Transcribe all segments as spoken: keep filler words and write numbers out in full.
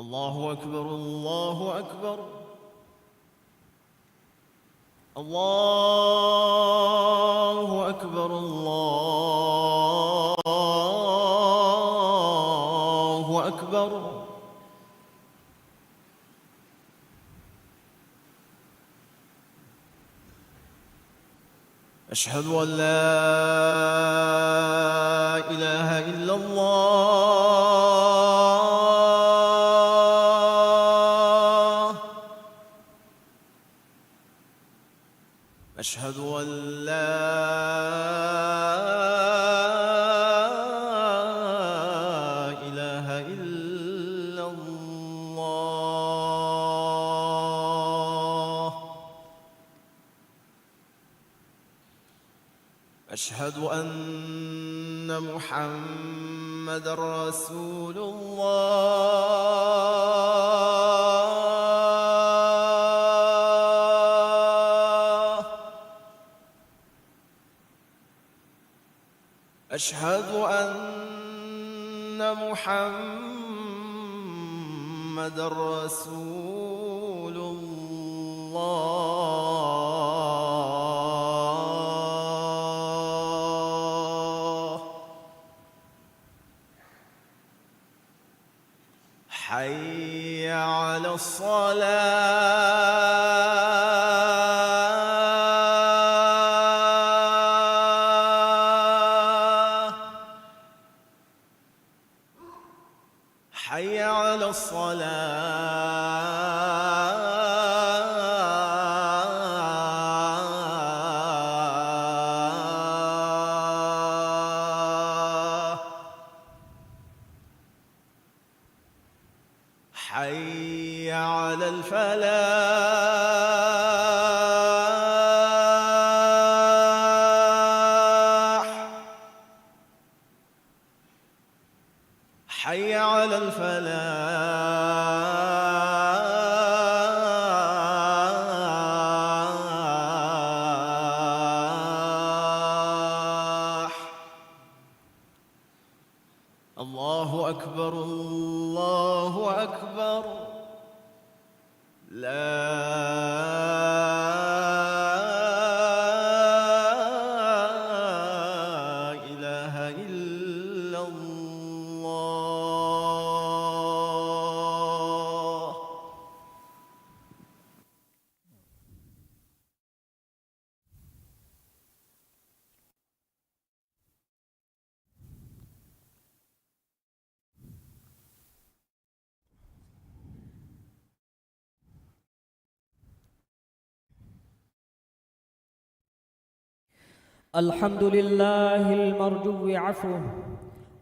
الله أكبر، الله أكبر. الله أكبر، الله أكبر. أشهد أن لا إله إلا الله. أشهد أن لا إله إلا الله. أشهد أن محمدا رسول الله. أشهد أن محمدا رسول الله. حي على الصلاة. حي على الصلاة. حي على الفلاح. حي على الفلاح. الله أكبر، الله أكبر. لا إله إلا الله. الحمد لله المرجو عفوه،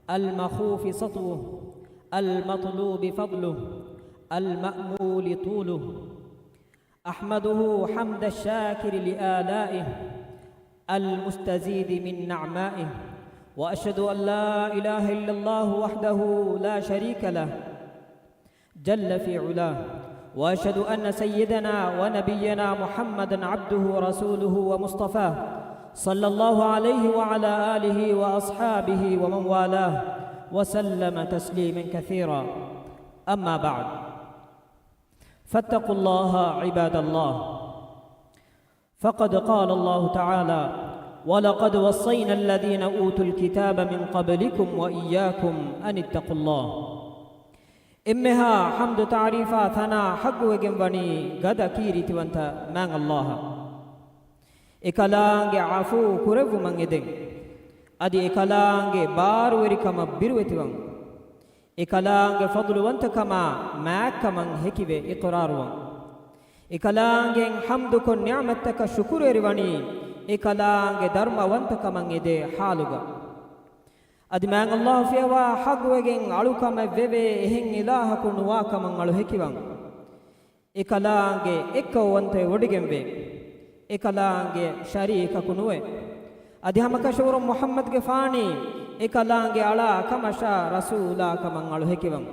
المخوف سطوه، المطلوب فضله، المأمول طوله. أحمده حمد الشاكر لآلائه المستزيد من نعمائه، وأشهد أن لا إله إلا الله وحده لا شريك له جل في علاه، وأشهد أن سيدنا ونبينا محمدا عبده ورسوله ومصطفاه، صلى الله عليه وعلى آله وأصحابه ومن والاه، وسلم تسليما كثيرا. أما بعد، فاتقوا الله عباد الله. فقد قال الله تعالى: ولقد وصينا الذين أوتوا الكتاب من قبلكم وإياكم أن اتقوا الله. އެންމެހާ ޙަމްދު ތަޢުރީފާ ޘަނާ ޙައްޤުވެގެން ވަނީ ގަދަ ކީރިތިވަންތަ މާތް ﷲ އަށް. އެކަލާނގެ ޢަފޫ ކުރެއްވުމަށް އެދެން. އަދި އެކަލާނގެ ބާރުވެރިކަމަށް ބިރުވެތިވަން. އެކަލާނގެ ފަޟްލުވަންތަކަމާ މާތްކަމަށް ހެކިވެ އިޤްރާރުވަން. އެކަލާނގެ ޙަމްދުކޮށް ނިޢުމަތްތަކަށް ޝުކުރުވެރިވަނީ އެކަލާނގެ ދަރުމަވަންތަކަމަށް އެދޭ ޙާލުގަ. އަދި މާތް ﷲ ފިޔަވާ ޙައްޤުވެގެން އަޅުކަމެއް ވެވޭ އެހެން އިލާހަކު ނުވާކަމަށް އަޅު ހެކިވަން. އެކަލާނގެ އެއްކައުވަންތައެއް ވޮޑިގެންވޭ. އެކަލާނގެ ޝަރީކަކު ނުވޭ. އަދި ހަމަކަށަވަރުން މުޙައްމަދުގެފާނީ އެކަލާނގެ އަޅާ ކަމަށާ ރަސޫލާ ކަމަށް އަޅު ހެކިވަން.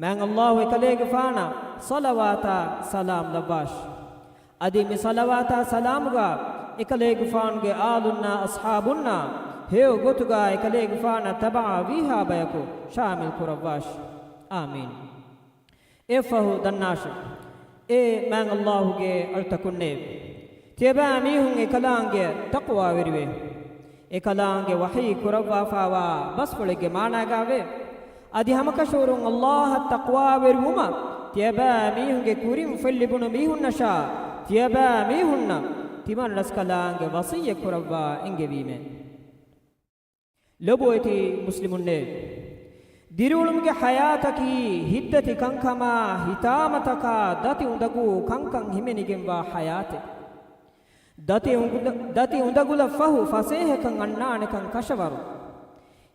މާތް ﷲ އެކަލޭގެފާނަށް ޞަލަވާތާ ސަލާމް ލައްވާށި. އަދި މި ޞަލަވާތާ ސަލާމުގަ އެކަލޭގެފާނުގެ އާލުންނާ އަޞްޙާބުންނާ ހެޔޮ ގޮތުގަ އެކަލޭގެފާނަށް ތަބަޢާ ވީހާ ބަޔަކު ޝާމިލް ކުރައްވާށި. އާމީން. އެއަށްފަހު ދަންނާށެވެ. އޭ މާތް ﷲ ގެ އަޅުތަކުންނޭވެ! ތިޔަބައިމީހުން އެކަލާނގެއަށް ތަޤްވާވެރިވޭ. އެކަލާނގެ ވަޙީ ކުރައްވާފާވާ ބަސްފުޅެއްގެ މާނާގައެވެ. އަދި ހަމަކަށަވަރުން ﷲ އަށް ތަޤްވާވެރިވުމަށް ތިޔަބައިމީހުންގެ ކުރިން ފެށިލިބުނު މީހުންނަށާ ތިޔަބައިމީހުންނަށް ތިމަން ރަސްކަލާނގެ ވަޞިއްޔަތް ކުރައްވާ އެންގެވީމޭ. ލޮބުވެތި މުސްލިމުންނޭވެ! ދިރިއުޅުމުގެ ޙަޔާތަކީ ހިތްދަތި ކަންކަމާ ހިތާމަތަކާ ދަތި އުނދަގޫ ކަންކަން ހިމެނިގެންވާ ޙަޔާތެއް. ދަތި އުނދަ-، ދަތި އުނދަގުލަށް ފަހު ފަސޭހަކަން އަންނާނެކަން ކަށަވަރު.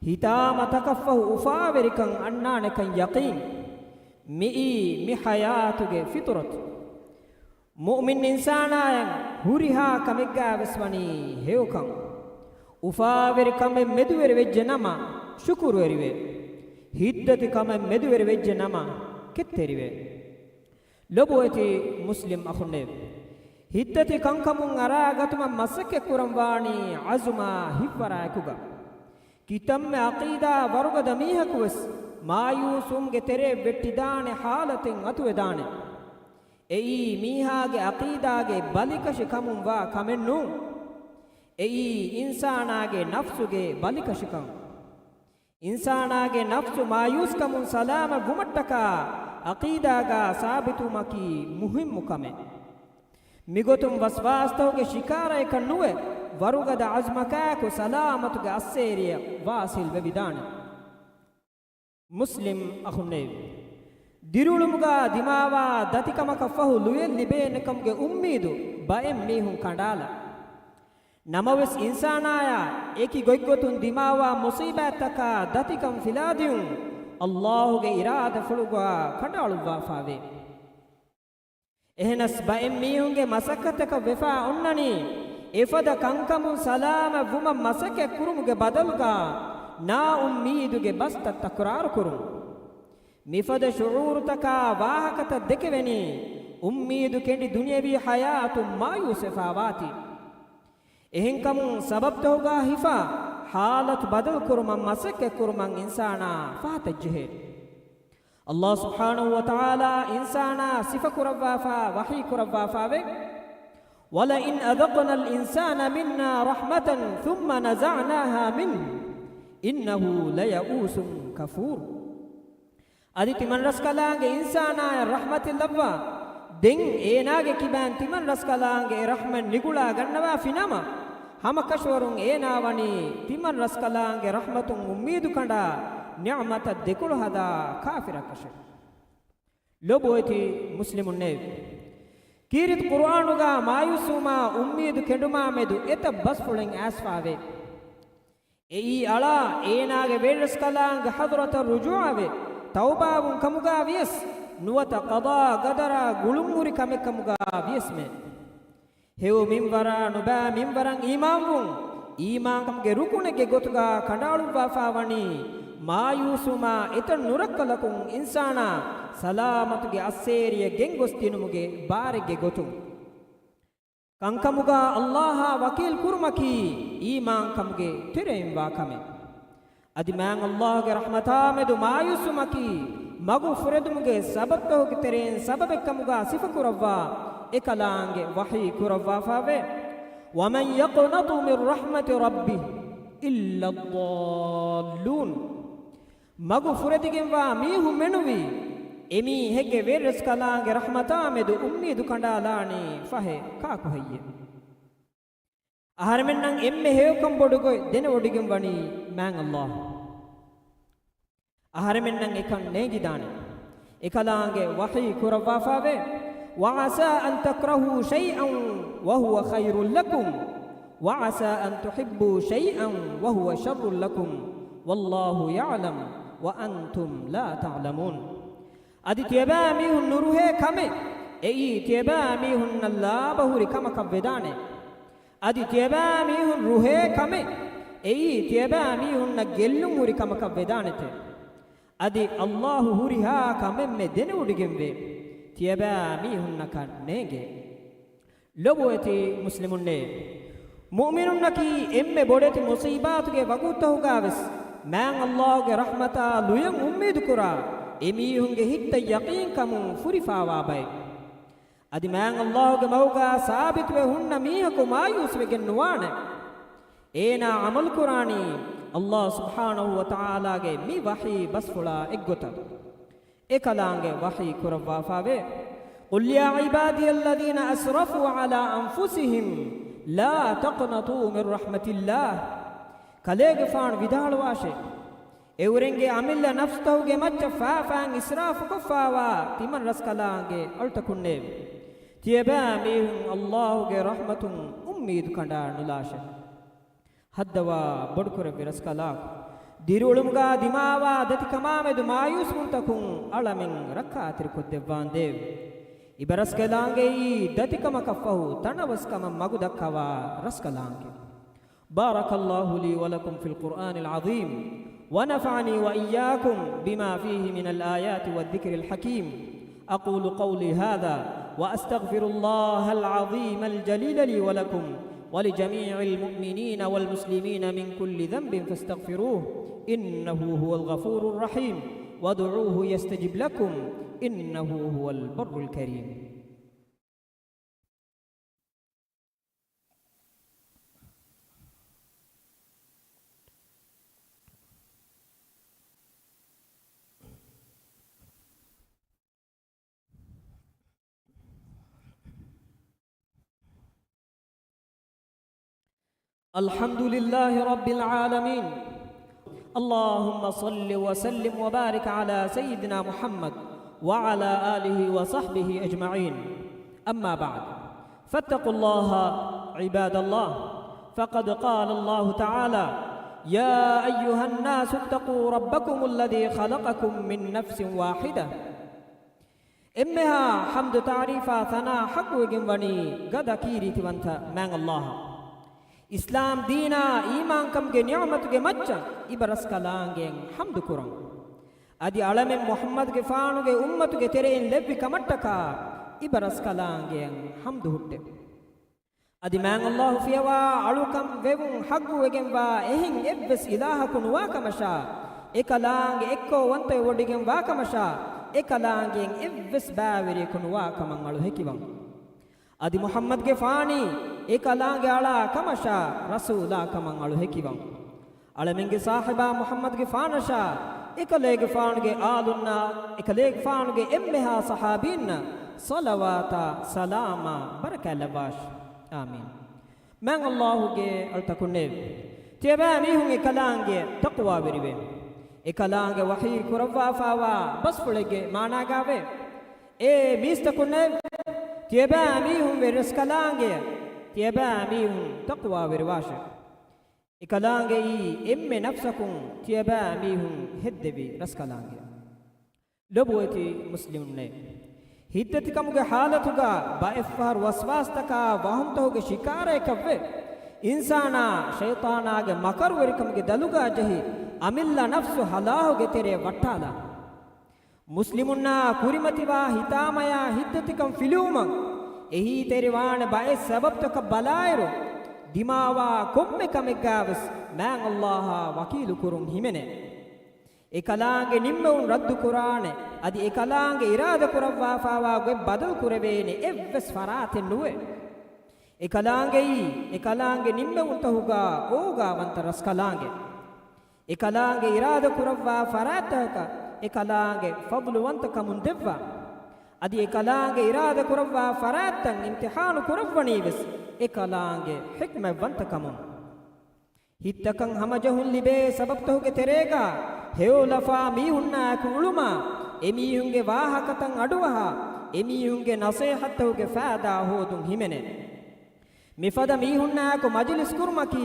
ހިތާމަތަކަށްފަހު އުފާވެރިކަން އަންނާނެކަން ޔަޤީން. މިއީ މި ޙަޔާތުގެ ފިޠުރަތު. މުއުމިން އިންސާނާޔަށް ހުރިހާ ކަމެއްގައިވެސް ވަނީ ހެޔޮކަން. އުފާވެރި ކަމެއް މެދުވެރި ވެއްޖެ ނަމަ، ޝުކުރުވެރިވޭ. ހިތްދަތި ކަމެއް މެދުވެރި ވެއްޖެ ނަމަ، ކެތްތެރިވޭ. ލޮބުވެތި މުސްލިމް އަޚުންނޭވެ! ހިތްދަތި ކަންކަމުން އަރާގަތުމަށް މަސައްކަތްކުރަން ވާނީ ޢަޒުމާ ހިތްވަރާއެކުގަ. ކިތަންމެ ޢަޤީދާ ވަރުގަދަ މީހަކުވެސް މާޔޫސްވުމުގެ ތެރެއަށް ވެއްޓިދާނެ ޙާލަތެއް އަތުވެދާނެ. އެއީ މީހާގެ ޢަޤީދާގެ ބަލިކަށި ކަމުން ވާ ކަމެއް ނޫން. އެއީ އިންސާނާގެ ނަފްސުގެ ބަލިކަށިކަން. އިންސާނާގެ ނަފްސު މާޔޫސްކަމުން ސަލާމަތް ވުމަށްޓަކާ ޢަޤީދާގަ ސާބިތުވުމަކީ މުހިއްމު ކަމެއް. މިގޮތުން ވަސްވާސްތަކުގެ ޝިކާރައަކަށް ނުވެ، ވަރުގަދަ ޢަޒުމަކާއެކު ސަލާމަތުގެ އައްސޭރިއަށް ވާސިލް ވެވިދާނެ. މުސްލިމް އަޚުންނޭވެ! ދިރިއުޅުމުގަ ދިމާވާ ދަތިކަމަކަށް ފަހު ލުޔެއް ލިބޭނެކަމުގެ އުއްމީދު ބައެއް މީހުން ކަނޑާލާ. ނަމަވެސް އިންސާނާޔާ އެކި ގޮތްގޮތުން ދިމާވާ މުޞީބާތްތަކާ ދަތިކަން ފިލާދިޔުން ﷲ ގެ އިރާދަފުޅުގަ ކަނޑައަޅުއްވާފާވޭ. އެހެނަސް ބައެއް މީހުންގެ މަސައްކަތަކަށް ވެފާ އޮންނަނީ، އެފަދަ ކަންކަމުން ސަލާމަތް ވުމަށް މަސައްކަތް ކުރުމުގެ ބަދަލުގަ ނާއުއްމީދުގެ ބަސްތައް ތަކުރާރު ކުރުން. މިފަދަ ޝުޢޫރުތަކާ ވާހަކަތައް ދެކެވެނީ، އުއްމީދު ކެނޑި ދުނިޔަވީ ޙަޔާތުން މާޔޫސްވެފާވާތީ. އެހެންކަމުން ސަބަބުތަކުގަ ހިފާ ޙާލަތު ބަދަލުކުރުމަށް މަސައްކަތްކުރުމަށް އިންސާނާ ފަހަތަށްޖެހޭ. ﷲ ސުބްޙާނަހޫ ވަތަޢާލާ އިންސާނާ ސިފަކުރައްވާފާ ވަޙީ ކުރައްވާފާވޭ، وَلَئِنْ أَذَقْنَا الْإِنْسَانَ مِنَّا رَحْمَةً ثُمَّ نَزَعْنَاهَا مِنْهُ إِنَّهُ لَيَئُوسٌ كَفُورٌ. އަދި ތިމަން ރަސްކަލާނގެ އިންސާނާޔަށް ރަޙްމަތެއް ލައްވާ، ދެން އޭނާގެ ކިބައިން ތިމަން ރަސްކަލާނގެ އެ ރަޙްމަތް ނިގުޅާ ގަންނަވާފި ނަމަ، ހަމަކަށަވަރުން އޭނާ ވަނީ ތިމަން ރަސްކަލާނގެ ރަޙްމަތުން އުއްމީދު ކަނޑާ، ނިޢުމަތަށް ދެކޮޅު ހަދާ ކާފިރަކަށެވެ. ލޮބުވެތި މުސްލިމުންނޭވެ! ކީރިތި ޤުރުއާނުގަ މާޔޫސްވުމާ އުއްމީދު ކެނޑުމާ މެދު އެތައް ބަސްފުޅެއް އައިސްފާވޭ. އެއީ އަޅާ އޭނާގެ ވެރިރަސްކަލާނގެ ޙަޟްރަތަށް ރުޖޫޢަވެ، ތައުބާވުން ކަމުގަ ވިޔަސް، ނުވަތަ ޤަޟާ ޤަދަރާ ގުޅުންހުރި ކަމެއް ކަމުގަ ވިޔަސްމެ. ހެޔޮ މިންވަރާ ނުބައި މިންވަރަށް އީމާންވުން، އީމާންކަމުގެ ރުކުނެއްގެ ގޮތުގަ ކަނޑައަޅުއްވާފާވަނީ، މާޔޫސްވުމާ އެތައް ނުރައްކަލަކުން އިންސާނާ ސަލާމަތުގެ އައްސޭރިއަށް ގެންގޮސްދިނުމުގެ ބާރެއްގެ ގޮތުން. ކަންކަމުގަ ﷲ އާ ވަކީލް ކުރުމަކީ އީމާންކަމުގެ ތެރެއިން ވާ ކަމެއް. އަދި މާތް ﷲ ގެ ރަޙްމަތާމެދު މާޔޫސްވުމަކީ މަގު ފުރެދުމުގެ ސަބަބުތަކުގެ ތެރެއިން ސަބަބެއްކަމުގަ ސިފަކުރައްވާ އެކަލާނގެ ވަޙީ ކުރައްވާފާވޭ، وَمَنْ يَقْنَطُ مِنْ رَحْمَةِ رَبِّهِ إِلَّا الضَّالُّونَ. މަގު ފުރެދިގެންވާ މީހުން މެނުވީ، އެމީހެއްގެ ވެރިރަސްކަލާނގެ ރަޙްމަތާމެދު އުއްމީދު ކަނޑާލާނީ ފަހެ ކާކު ހެއްޔެވެ؟ އަހަރެމެންނަށް އެންމެ ހެޔޮކަން ބޮޑުގޮތް ދެނެވޮޑިގެން ވަނީ މާތް ﷲ. އަހަރެމެންނަށް އެކަން ނޭނގިދާނެ. އެކަލާނގެ ވަޙީ ކުރައްވާފާވޭ، وَعَسَىٰ أَنْ تَكْرَهُوا شَيْئًا وَهُوَ خَيْرٌ لَكُمْ، وَعَسَىٰ أَنْ تُحِبُّوا شَيْئًا وَهُوَ شَرٌّ لَكُمْ، وَاللَّهُ يَعْلَمُ وَأَنْتُمْ لَا تَعْلَمُونَ. އަދި ތިޔަބައިމީހުން ނުރުހޭ ކަމެއް، އެއީ ތިޔަބައިމީހުންނަށް ލާބަހުރި ކަމަކަށް ވެދާނެ. އަދި ތިޔަބައިމީހުން ރުހޭ ކަމެއް، އެއީ ތިޔަބައިމީހުންނަށް ގެއްލުން ހުރި ކަމަކަށް ވެދާނެތެ. އަދި ﷲ ހުރިހާ ކަމެއްމެ ދެނެވޮޑިގެންވޭ، ތިޔަބައިމީހުންނަކަށް ނޭނގޭ. ލޮބުވެތި މުސްލިމުންނޭ! މުއުމިނުންނަކީ އެންމެ ބޮޑެތި މުޞީބާތުގެ ވަގުތުތަކުގަވެސް މާތް ﷲ ގެ ރަޙްމަތާ ލުޔަން އުއްމީދުކުރާ، އެމީހުންގެ ހިތްތައް ޔަޤީންކަމުން ފުރިފާވާ ބައެއް. އަދި މާތް ﷲ ގެ މަގުގާ ސާބިތުވެ ހުންނަ މީހަކު މާޔޫސްވެގެން ނުވާނެ. އޭނާ ޢަމަލުކުރާނީ ﷲ ސުބްޙާނަހޫ ވަތަޢާލާގެ މި ވަޙީ ބަސްފުޅާ އެއްގޮތަށް. އެކަލާނގެ ވަޙީ ކުރައްވާފާވޭ، قل يا عبادي الذين أسرفوا على أنفسهم لا تقنطوا من رحمة الله. ކަލޭގެފާނު ވިދާޅުވާށޭ، އެއުރެންގެ އަމިއްލަ ނަފްސުތަކުގެ މައްޗަށް ފާފައިން އިސްރާފުކޮށްފާވާ ތިމަން ރަސްކަލާނގެ އަޅުތަކުންނޭވެ! ތިޔަބައިމީހުން ﷲ ގެ ރަޙްމަތުން އުއްމީދު ކަނޑާ ނުލާށޭ. ހައްދަވާ ބޮޑުކުރެއްވި ރަސްކަލާކޮ، ދިރިއުޅުމުގާ ދިމާވާ ދަތިކަމާމެދު މާޔޫސްވުންތަކުން އަޅަމެން ރައްކާތެރިކޮށްދެއްވާނދޭވެ! އިބަރަސްކަލާނގެއީ ދަތިކަމަކަށްފަހު ތަނަވަސްކަމަށް މަގުދައްކަވާ ރަސްކަލާނގެ. بارك الله لي ولكم في القرآن العظيم، ونفعني وإياكم بما فيه من الآيات والذكر الحكيم. أقول قولي هذا، وأستغفر الله العظيم الجليل لي ولكم ولجميع المؤمنين والمسلمين من كل ذنب فاستغفروه، إنه هو الغفور الرحيم، وادعوه يستجب لكم، إنه هو البر الكريم. الحمد لله رب العالمين. اللهم صل وسلم وبارك على سيدنا محمد وعلى آله وصحبه أجمعين. أما بعد، فاتقوا الله عباد الله، فقد قال الله تعالى: يا أيها الناس اتقوا ربكم الذي خلقكم من نفس واحدة. އެންމެހާ ޙަމްދު ތަޢުރީފާ ސަނާ ޙައްޤުވެގެން ވަނީ ގަދަ ކީރިތިވަންތަ މާތް ﷲ އަށް. އިސްލާމް ދީނާ އީމާންކަމުގެ ނިޢުމަތުގެ މައްޗަށް އިބަރަސްކަލާނގެއަށް ޙަމްދު ކުރަން. އަދި އަޅަމެން މުޙައްމަދުގެފާނުގެ އުއްމަތުގެ ތެރެއިން ލެއްވި ކަމަށްޓަކާ އިބަރަސްކަލާނގެއަށް ޙަމްދު ހުއްޓެ. އަދި މާތް ﷲ ފިޔަވާ އަޅުކަން ވެވުން ޙައްޤުވެގެންވާ އެހެން އެއްވެސް އިލާހަކު ނުވާކަމަށާ، އެކަލާނގެ އެއްކޯވަންތަވެވޮޑިގެން ވާކަމަށާ، އެކަލާނގެއަށް އެއްވެސް ބައިވެރިޔަކު ނުވާ ކަމަށް އަޅު ހެކިވަން. އަދި މުޙައްމަދުގެފާނީ އެކަލާނގެ އަޅާ ކަމަށާ، ރަސޫލާ ކަމަށް އަޅު ހެކިވަން. އަޅަމެންގެ ސާހިބާ މުޙައްމަދުގެފާނަށާ، އެކަލޭގެފާނުގެ އާލުންނާ، އެކަލޭގެފާނުގެ އެންމެހާ ޞަޙާބީންނަށް ޞަލަވާތާ ސަލާމާ ބަރަކާތް ލައްވާށި. އާމީން. މާތް ﷲ ގެ އަޅުތަކުންނޭވެ! ތިޔަބައިމީހުން އެކަލާނގެއަށް ތަޤްވާވެރިވޭ. އެކަލާނގެ ވަޙީ ކުރައްވާފާވާ ބަސްފުޅެއްގެ މާނާގައިވޭ، އޭ މީސްތަކުންނޭވެ! ތިޔަބައިމީހުން ވެރިރަސްކަލާނގެއަށް ތިޔަބައިމީހުން ތަޤްވާވެރިވާށޭ. އެކަލާނގެއީ އެންމެ ނަފްސަކުން ތިޔަބައިމީހުން ހެއްދެވި ރަސްކަލާނގެ. ލޮބުވެތި މުސްލިމުންނޭ! ހިތްދަތިކަމުގެ ޙާލަތުގަ ބައެއްފަހަރު ވަސްވާސްތަކާ ވަހުމްތަކުގެ ޝިކާރައަކަށްވެ، އިންސާނާ ޝައިޠާނާގެ މަކަރުވެރިކަމުގެ ދަލުގަ ޖެހި، އަމިއްލަ ނަފްސު ހަލާކުގެ ތެރެއަށް ވައްޓާލާ. މުސްލިމުންނާ ކުރިމަތިވާ ހިތާމަޔާ ހިތްދަތިކަން ފިލުވުމަށް އެހީތެރިވާނެ ބައެއް ސަބަބުތަކަށް ބަލާއިރު، ދިމާވާ ކޮންމެ ކަމެއްގަވެސް މާތް ﷲ އާ ވަކީލުކުރުން ހިމެނޭ. އެކަލާނގެ ނިންމެވުން ރައްދުކުރާނެ، އަދި އެކަލާނގެ އިރާދަކުރައްވާފާވާ ގޮތް ބަދަލުކުރެވޭނެ އެއްވެސް ފަރާތެއް ނުވޭ. އެކަލާނގެއީ، އެކަލާނގެ ނިންމެވުންތަކުގަ އޯގާވަންތަ ރަސްކަލާނގެ. އެކަލާނގެ އިރާދަކުރައްވާ ފަރާތްތަކަކަށް އެކަލާނގެ ފަޟްލުވަންތަކަމުން ދެއްވާ. އަދި އެކަލާނގެ އިރާދަކުރައްވާ ފަރާތްތައް އިމްތިޙާނު ކުރައްވަނީވެސް އެކަލާނގެ ޙިކްމަތްވަންތަކަމުން. ހިތްތަކަށް ހަމަޖެހުން ލިބޭ ސަބަބުތަކުގެ ތެރޭގަ ހެޔޮލަފާ މީހުންނާއެކު އުޅުމާ، އެމީހުންގެ ވާހަކަތައް އަޑުއަހާ، އެމީހުންގެ ނަސޭހަތްތަކުގެ ފައިދާ ހޯދުން ހިމެނޭ. މިފަދަ މީހުންނާއެކު މަޖިލިސް ކުރުމަކީ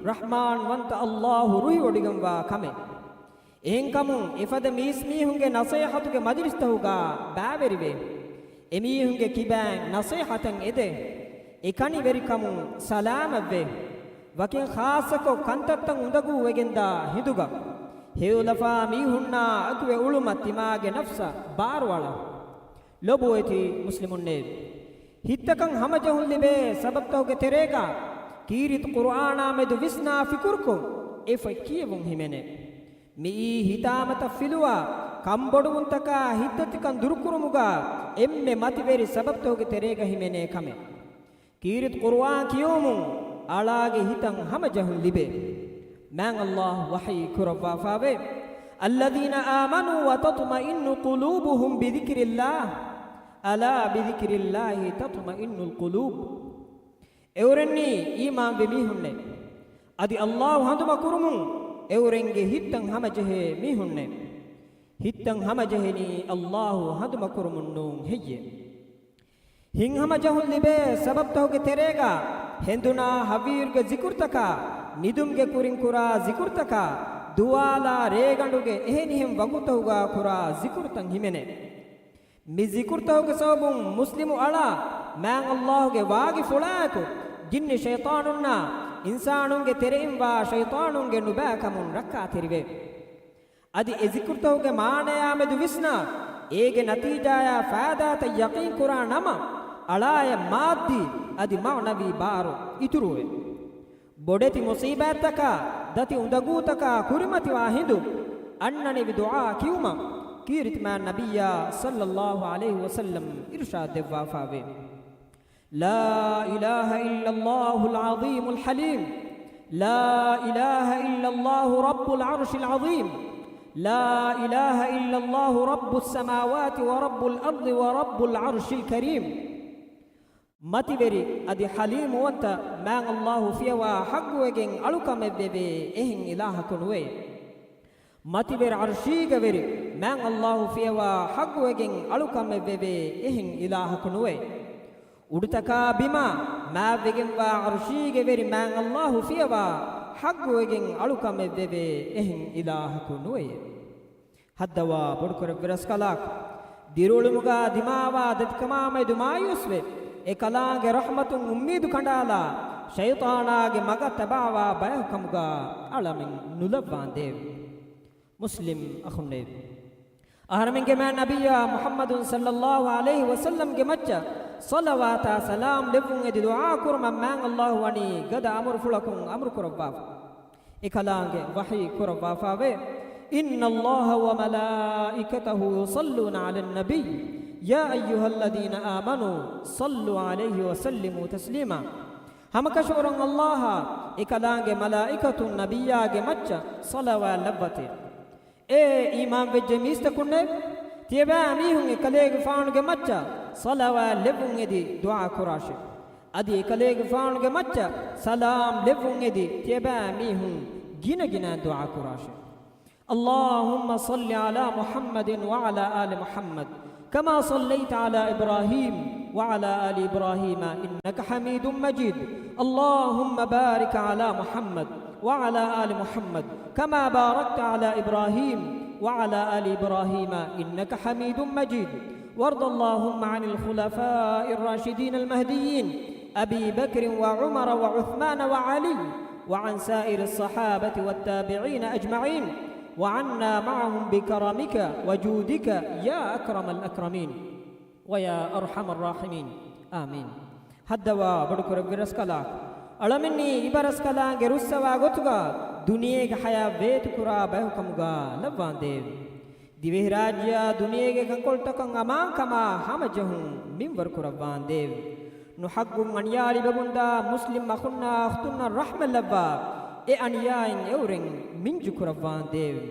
ރަޙްމާންވަންތަ ﷲ ރުހިވޮޑިގެންވާ ކަމެއް. އެހެންކަމުން އެފަދަ މީސްމީހުންގެ ނަސޭހަތުގެ މަޖިލިސްތަކުގަ ބައިވެރިވޭ. އެމީހުންގެ ކިބައިން ނަސޭހަތަށް އެދޭ. އެކަނިވެރިކަމުން ސަލާމަތްވޭ. ވަކިން ޚާއްޞަކޮށް ކަންތައްތައް އުނދަގޫވެގެންދާ ހިނދުގަ ހެޔޮލަފާ މީހުންނާ އެކުވެ އުޅުމަށް ތިމާގެ ނަފްސަށް ބާރުއަޅާ. ލޮބުވެތި މުސްލިމުންނޭވެ! ހިތްތަކަށް ހަމަޖެހުން ލިބޭ ސަބަބުތަކުގެ ތެރޭގަ ކީރިތި ޤުރުއާނާމެދު ވިސްނާ ފިކުރުކޮށް އެފަތް ކިޔެވުން ހިމެނޭ. މިއީ ހިތާމަތައް ފިލުވާ، ކަންބޮޑުވުންތަކާ ހިތްދަތިކަން ދުރުކުރުމުގަ އެންމެ މަތިވެރި ސަބަބުތަކުގެ ތެރޭގަ ހިމެނޭ ކަމެއް. ކީރިތި ޤުރުއާން ކިޔެވުމުން އަޅާގެ ހިތަށް ހަމަޖަހުން ލިބޭ. މާތް ﷲ ވަޙީ ކުރައްވާފާވޭ، الذين آمنوا وتطمئن قلوبهم بذكر الله ألا بذكر الله تطمئن القلوب. އެއުރެންނީ އީމާންވި މީހުންނޭ. އަދި ﷲ ހަނދުމަކުރުމުން އެއުރެންގެ ހިތްތައް ހަމަޖެހޭ މީހުންނޭ. ހިތްތައް ހަމަޖެހެނީ ﷲ ހަނދުމަކުރުމުން ނޫން ހެއްޔޭ؟ ހިތް ހަމަޖަހުން ލިބޭ ސަބަބުތަކުގެ ތެރޭގަ ހެނދުނާ ހަވީރުގެ ޒިކުރުތަކާ، ނިދުމުގެ ކުރިން ކުރާ ޒިކުރުތަކާ، ދުވާލާ ރޭގަނޑުގެ އެހެނިހެން ވަގުތަކުގަ ކުރާ ޒިކުރުތައް ހިމެނޭ. މި ޒިކުރުތަކުގެ ސަބަބުން މުސްލިމު އަޅާ މާތް ﷲ ގެ ވާގިފުޅާއެކު، ޖިންނި ޝައިޠާނުންނާ އިންސާނުންގެ ތެރެއިން ވާ ޝައިޠާނުންގެ ނުބައިކަމުން ރައްކާތެރިވޭ. އަދި އެ ޒިކުރުތަކުގެ މާނަޔާމެދު ވިސްނާ، އޭގެ ނަތީޖާޔާ ފައިދާތައް ޔަޤީން ކުރާ ނަމަ، އަޅާއަށް މާއްދީ އަދި މަޢުނަވީ ބާރު އިތުރުވޭ. ބޮޑެތި މުޞީބާތްތަކާ، ދަތި އުނދަގޫތަކާ ކުރިމަތިވާ ހިނދު، އަންނަނިވި ދުޢާ ކިޔުމަށް ކީރިތި މާތް ނަބިއްޔާ ޞައްލައްލާހު ޢަލައިހި ވަސައްލަމް އިރުޝާދު ދެއްވާފާވޭ. لا إله إلا الله العظيم الحليم. لا إله إلا الله رب العرش العظيم. لا إله إلا الله رب السماوات ورب الأرض ورب العرش الكريم. މަތިވެރި އަދި ޙަލީމުވަންތަ މާތް ﷲ ފިޔަވާ ޙައްޤުވެގެން އަޅުކަމެއްވެވޭ އެހެން އިލާހަކު ނުވޭ. މަތިވެރި ޢަރްޝީގެ ވެރި މާތް ﷲ ފިޔަވާ ޙައްޤުވެގެން އަޅުކަމެއްވެވޭ އެހެން އިލާހަކު ނުވޭ. އުޑުތަކާ ބިމާ މާތްވެގެންވާ ޢަރްޝީގެ ވެރި މާތް ﷲ ފިޔަވާ ޙައްޤުވެގެން އަޅުކަމެއްވެވޭ އެހެން އިލާހަކު ނުވެޔޭ. ހައްދަވާ ބޮޑުކުރެއްވި ރަސްކަލާކޮ، ދިރިއުޅުމުގަ ދިމާވާ ދަތިކަމާމެދު މާޔޫސްވެ، އެކަލާނގެ ރަޙްމަތުން އުއްމީދު ކަނޑާލާ، ޝައިޠާނާގެ މަގަށް ތަބާވާ ބަޔަކު ކަމުގަ އަޅަމެން ނުލައްވާނދޭވެ. މުސްލިމް އަޚުންނޭވެ! އަހަރެމެންގެ މާތް ނަބިއްޔާ މުޙައްމަދު ޞައްލައްލާހު ޢަލައިހި ވަސައްލަމްގެ މައްޗަށް ޞަލަވާތާ ސަލާމް ލެއްވުން އެދި ދުޢާ ކުރުމަށް މާތް ﷲ ވަނީ ގަދަ އަމުރުފުޅަކުން އަމުރު ކުރައްވާފަ. އެކަލާނގެ ވަޙީ ކުރައްވާފާވޭ، إن الله وملائكته يصلون على النبي يا أيها الذين آمنوا صلوا عليه وسلموا تسليما. ހަމަކަށަވަރުން ﷲ އާ އެކަލާނގެ މަލާއިކަތުން ނަބިއްޔާގެ މައްޗަށް ޞަލަވާތް ލައްވަތޭ. އޭ އީމާންވެއްޖެ މީސްތަކުންނޭ! ތިޔަބައިމީހުން އެކަލޭގެފާނުގެ މައްޗަށް ޞަލަވާތް ލެއްވުން އެދި ދުޢާ ކުރާށޭ. އަދި އެކަލޭގެފާނުގެ މައްޗަށް ސަލާމް ލެއްވުން އެދި ތިޔަބައިމީހުން ގިނަގިނައިން ދުޢާ ކުރާށޭ. اللهم صل على محمد وعلى آل محمد كما صليت على إبراهيم وعلى آل إبراهيم إنك حميد مجيد. اللهم بارك على محمد وعلى آل محمد كما باركت على إبراهيم وعلى آل إبراهيم إنك حميد مجيد. وارض اللهم عن الخلفاء الراشدين المهديين أبي بكر وعمر وعثمان وعلي وعن سائر الصحابة والتابعين أجمعين وعنا معهم بكرمك وجودك يا أكرم الأكرمين ويا أرحم الراحمين. آمين. ހައްދަވާ ބޮޑުކުރެއްވި ރަސްކަލާކޮ، އަޅަމެންނީ އިބަރަސްކަލާނގެ ރުއްސަވާ ގޮތުގަ ދުނިޔޭގެ ޙަޔާތް ވޭތުކުރާ ބަޔަކު ކަމުގަ ލައްވާނދޭވެ. ދިވެހިރާއްޖެއާ ދުނިޔޭގެ ކަންކޮޅުތަކަށް އަމާންކަމާ ހަމަޖެހުން މިންވަރު ކުރައްވާނދޭވެ. ނުޙައްޤުން އަނިޔާ ލިބެމުންދާ މުސްލިމް އަޚުންނާ އަޚްތުންނަށް ރަޙްމަތް ލައްވާ، އެ އަނިޔާއިން އެއުރެން މިންޖުކުރައްވާނދޭވެ.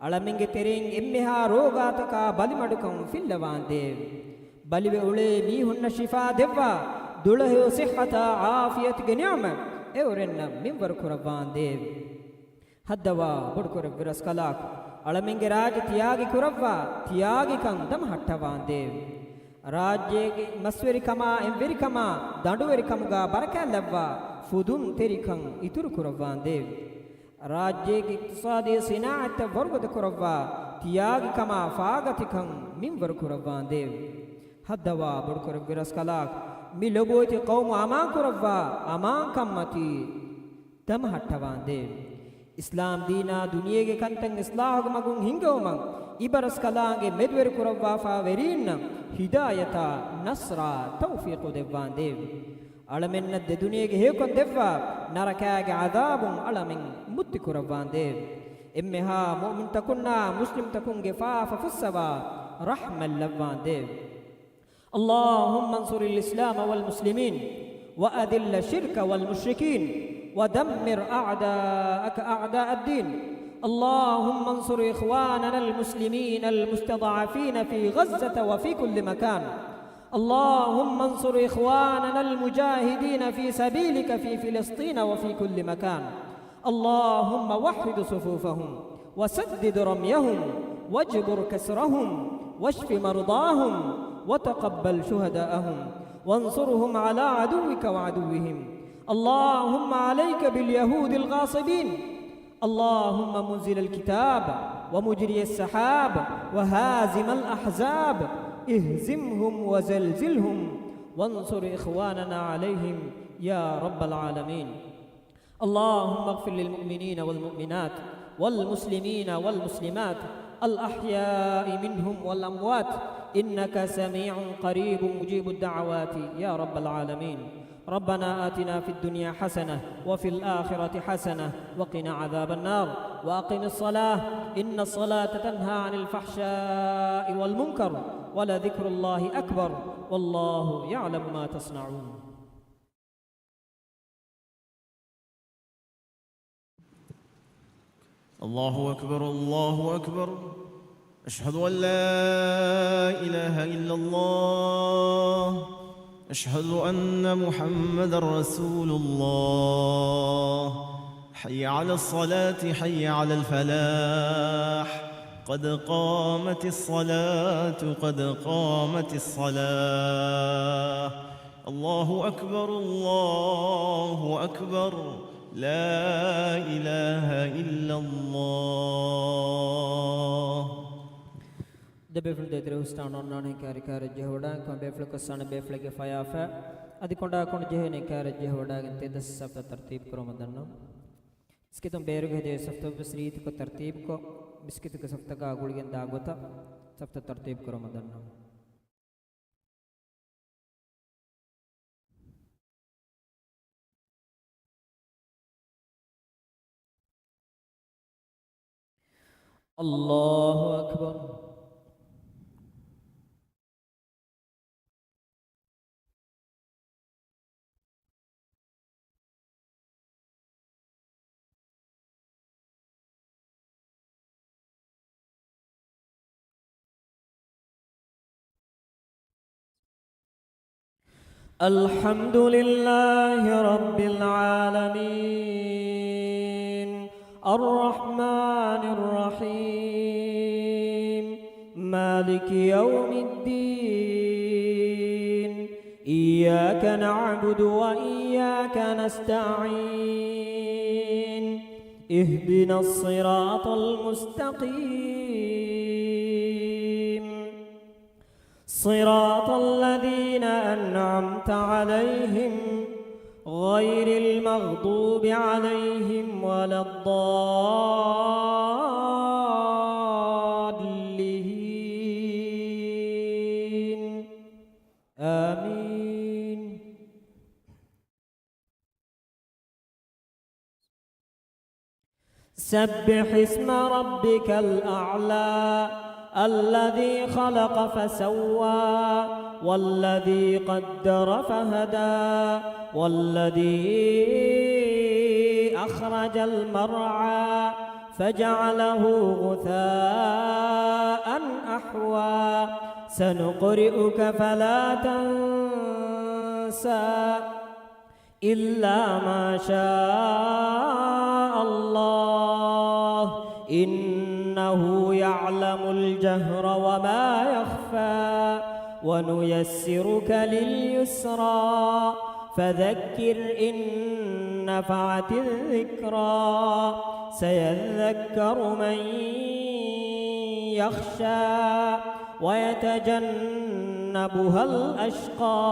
އަޅަމެންގެ ތެރެއިން އެންމެހާ ރޯގާތަކާ ބަލިމަޑުކަން ފިއްލަވާނދޭވެ. ބަލިވެ އުޅޭ މީހުންނަށް ޝިފާ ދެއްވާ، ދުޅަހެޔޮ ޞިއްޙަތާ ޢާފިޔަތުގެ ނިޢުމަތް އެއުރެންނަށް މިންވަރު ކުރައްވާނދޭވެ. ހައްދަވާ ބޮޑުކުރެއްވި ރަސްކަލާކޮ، އަޅަމެންގެ ރާއްޖެ ތިޔާގި ކުރައްވާ، ތިޔާގިކަން ދަމަހައްޓަވާނދޭވެ. ރާއްޖޭގެ މަސްވެރިކަމާ އެންވެރިކަމާ ދަނޑުވެރިކަމުގަ ބަރަކާތް ލައްވާ، ފުދުންތެރިކަން އިތުރު ކުރައްވާނދޭވެ. ރާއްޖޭގެ އިޤްތިޞާދީ ސިނާޢަތްތައް ވަރުގަދަ ކުރައްވާ، ތިޔާގިކަމާ ފާގަތިކަން މިންވަރު ކުރައްވާނދޭވެ. ހައްދަވާ ބޮޑުކުރެއްވި ރަސްކަލާކޮ، މި ލޮބުވެތި ޤައުމު އަމާން ކުރައްވާ، އަމާންކަންމަތީ ދަމަހައްޓަވާނދޭވެ. އިސްލާމް ދީނާ ދުނިޔޭގެ ކަންތައް އިޞްލާޙުގެ މަގުން ހިންގަވުމަށް އިބަރަސްކަލާނގެ މެދުވެރިކުރައްވާފާވެރީންނަށް ހިދާޔަތާ ނަޞްރާ ތައުފީޤު ދެއްވާނދޭވެ. އަޅަމެންނަށް ދެދުނިޔޭގެ ހެޔޮކަން ދެއްވާ، ނަރަކާގެ ޢަޛާބުން އަޅަމެން މުއްތި ކުރައްވާނދޭވެ. އެންމެހާ މުއުމިންތަކުންނާ މުސްލިމްތަކުންގެ ފާފަ ފުއްސަވާ ރަޙްމަތް ލައްވާނދޭވެ. اللهم انصر الإسلام والمسلمين وأذل الشرك والمشركين ودمر أعداءك أعداء الدين. اللهم انصر إخواننا المسلمين المستضعفين في غزة وفي كل مكان. اللهم انصر إخواننا المجاهدين في سبيلك في فلسطين وفي كل مكان. اللهم وحد صفوفهم وسدد رميهم واجبر كسرهم واشف مرضاهم وتقبل شهداءهم وانصرهم على عدوك وعدوهم. اللهم عليك باليهود الغاصبين. اللهم منزل الكتاب ومجري السحاب وهازم الأحزاب، اهزمهم وزلزلهم وانصر إخواننا عليهم يا رب العالمين. اللهم اغفر للمؤمنين والمؤمنات والمسلمين والمسلمات الأحياء منهم والأموات، إنك سميع قريب مجيب الدعوات يا رب العالمين. ربنا آتنا في الدنيا حسنة وفي الآخرة حسنة وقنا عذاب النار. وأقم الصلاة، إن الصلاة تنهى عن الفحشاء والمنكر، ولذكر الله أكبر، والله يعلم ما تصنعون. الله أكبر، الله أكبر. أشهد أن لا إله إلا الله. أشهد أن محمدا رسول الله. حي على الصلاة، حي على الفلاح. قد قامت الصلاة، قد قامت الصلاة. الله أكبر، الله أكبر. لا إله إلا الله. ދެބޭފުޅުން ދޭތެރޭ ހުސްޓާން އޮންނާނެ ކާރިކާރަށް ޖެހިވަޑައިގެން ކޮން ބޭފުޅަކު ސާނަ ބޭފުޅެއްގެ ފަޔާފަ އަދި ކޮނޑާ ކޮނޑު ޖެހޭނެ ކާރަށް ޖެހިވަޑައިގެން ތެދަސް ސަފްތަ ތަރްތީބު ކުރުމަށް ދަންނަވަން. މިސްކިތުން ބޭރުގެ ހެދޭ ސަފްތައް ވެސް ރީތިކޮށް ތަރްތީބުކޮށް، މިސްކިތުގެ ސަފްތަކާ ގުޅިގެން ދާ ގޮތަށް ސަފްތައް ތަރްތީބު ކުރުމަށް ދަންނަވަން. الله أكبر. الحمد لله رب العالمين. الرحمن الرحيم. مالك يوم الدين. إياك نعبد وإياك نستعين. اهدنا الصراط المستقيم. صراط الذين أنعمت عليهم غير المغضوب عليهم ولا الضالين. آمين. سبح اسم ربك الأعلى الذي خلق فسوى والذي قدر فهدى والذي أخرج المرعى فجعله غثاء أحوى سنقرئك فلا تنسى إلا ما شاء الله إنه يعلم الجهر وما يخفى ونيسرك لليسرى فذكر إن نفعت الذكرى سيذكر من يخشى ويتجنبها الأشقى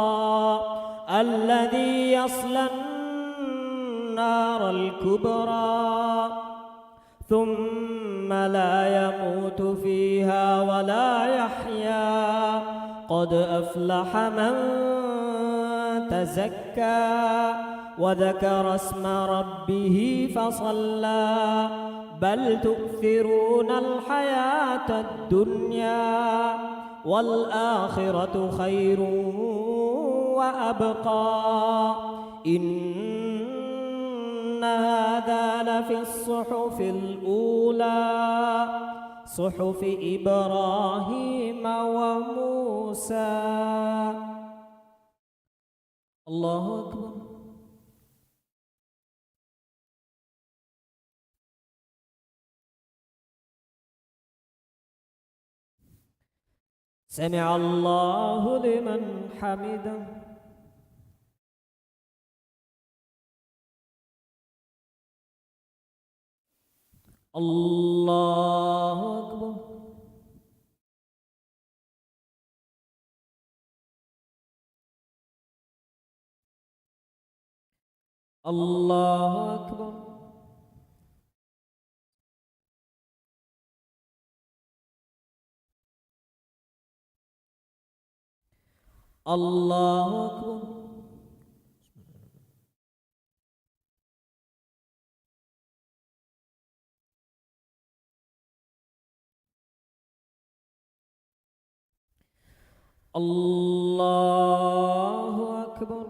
الذي يصلى النار الكبرى ثم لا يموت فيها ولا يحيا قد أفلح من تزكى وذكر اسم ربه فصلى بل تؤثرون الحياة الدنيا والآخرة خير وأبقى. إن هذا لفي الصحف الأولى صحف إبراهيم وموسى. الله أكبر. سمع الله لمن حمده. الله أكبر. الله أكبر. الله أكبر. الله أكبر.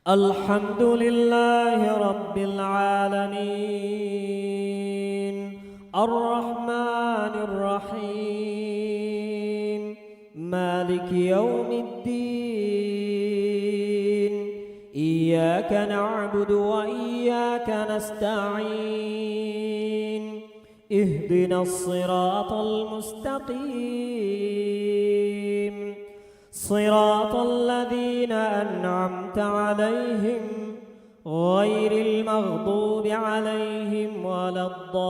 الحمد لله رب العالمين. الرحمن الرحيم. مالك يوم الدين. إياك نعبد وإياك نستعين. اهدنا الصراط المستقيم. صراط الذين أنعمت عليهم غير المغضوب عليهم ولا الضالين.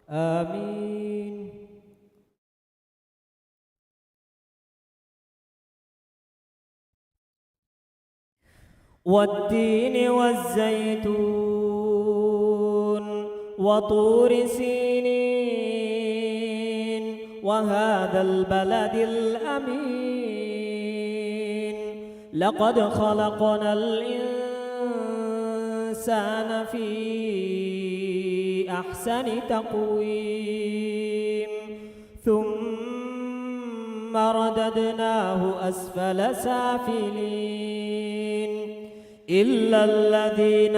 آمين. والتين والزيتون وطور سينين وهذا البلد الأمين. لقد خلقنا الإنسان في أحسن تقويم. ثم رددناه أسفل سافلين. إلا الذين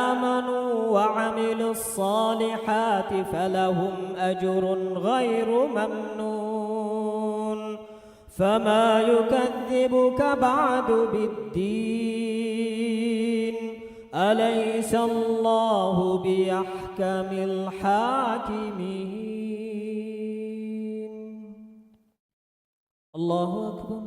آمنوا وعملوا الصالحات فلهم أجر غير ممنون. فما يكذبك بعد بالدين. أليس الله بأحكم الحاكمين. الله أكبر.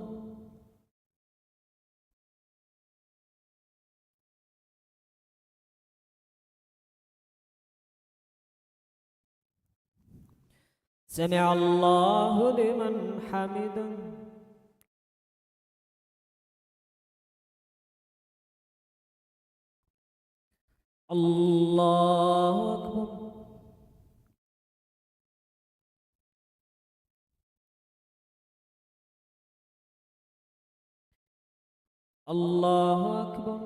سمع الله لمن حمده. الله أكبر. الله أكبر.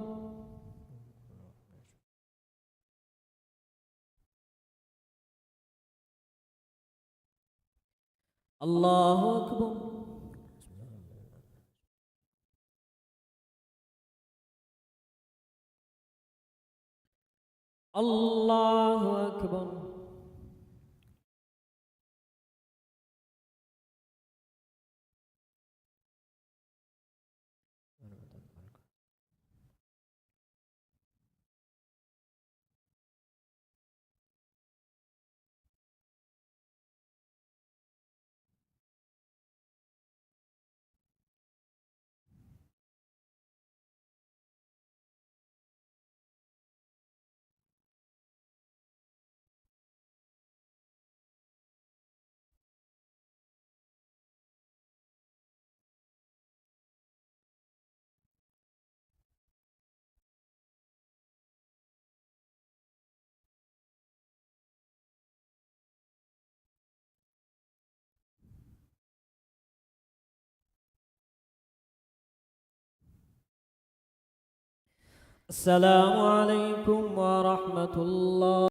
الله أكبر. الله أكبر. السلام عليكم ورحمة الله.